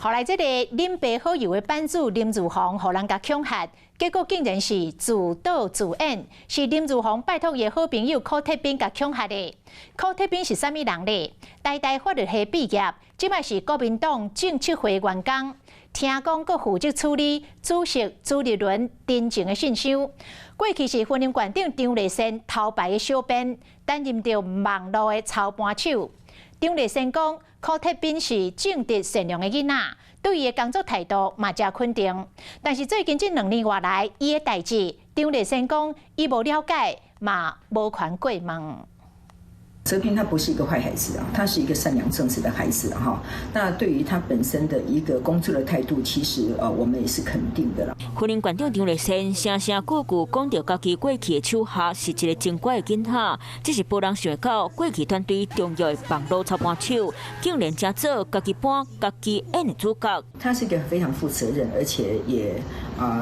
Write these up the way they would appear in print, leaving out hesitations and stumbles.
後來這個林爸好友的版主林如鳳，予人共恐嚇，結果竟然是自導自演，是林如鳳拜託伊好朋友柯鐵斌共恐嚇的。柯鐵斌是啥物人咧？台大法律系畢業，這擺是國民黨政策會員工，聽講閣負責處理主席朱立倫陳情的信箱。過去是雲林縣長張麗善頭牌的小編，擔任著網路的操盤手。張麗善講，柯鐵斌是正直善良的囡仔，對伊的工作態度嘛誠肯定。但是最近這2年外來，伊的代誌，張麗善講伊無了解，嘛無權過問。哲平他不是一個壞孩子啊，他是一個善良正直的孩子哈。那對於他本身的一個工作的態度，其實我們也是肯定的啦。雲林縣長張麗善聲聲句句講著家己過去的手下是一個真乖的囡仔，只是無人想會到過去團隊重要的網路操盤手，竟然成做家己搬家己演的主角。他是一個非常負責任，而且也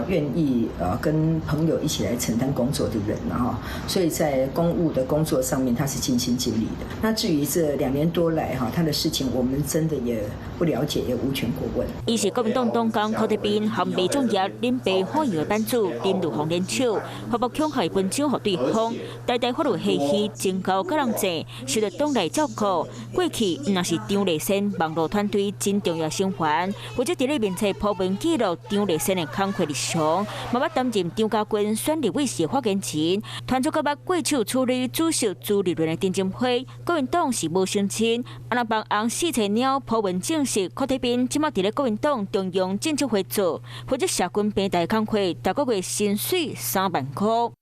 願意跟朋友一起來承擔工作的人哈。所以在公務的工作上面，他是盡心盡力的。那至於這2年多來哈，他的事情我們真的也不了解，也無權過問。伊是國民黨黨工柯鐵斌和麥眾業林爸好友的版主林如鳳聯手，發布恐嚇文章予對方。台大法律系系真𠢕佮人濟，受到黨內照顧。過去若是張麗善網路團隊真重要成員，負責佇咧面冊鋪文記錄張麗善的工課日常，嘛捌擔任張家軍選立委時發言人，團組閣捌過手處理主席朱立倫的陳情批，國民黨是無成親，啊若幫紅四冊鳥鋪文證實，柯鐵斌這馬佇咧國民黨中央政策會做，負責社群平台工課，逐個月薪水3萬塊。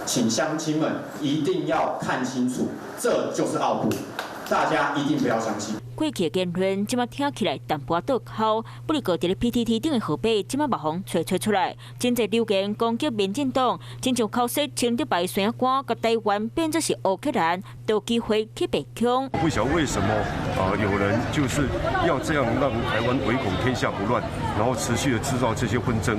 請鄉親們一定要看清楚，這就是奧步，大家一定不要相信。過去的言論，這馬聽起來淡薄仔倒口，不過佇咧 PTT 頂的號碼，這馬嘛予揣揣出來，真濟留言攻擊民進黨，親像口舌穿得白孫仔官，共台灣變做是烏克蘭，都有機會去白恐。不曉得為什麼啊，有人就是要這樣讓台灣唯恐天下不亂，然後持續的製造這些紛爭。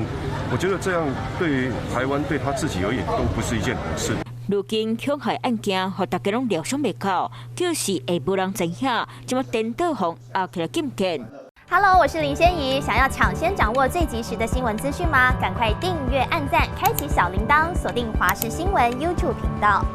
我覺得這樣對台灣對他自己而言都不是一件好事。如今恐嚇案件，予大家攏料想袂到，就是會無人知影，這馬顛倒予押起來禁見。 Hello，我是林仙怡，想要搶先掌握最及時的新聞資訊嗎？趕快訂閱、按讚、開啟小鈴鐺，鎖定華視新聞 YouTube 頻道。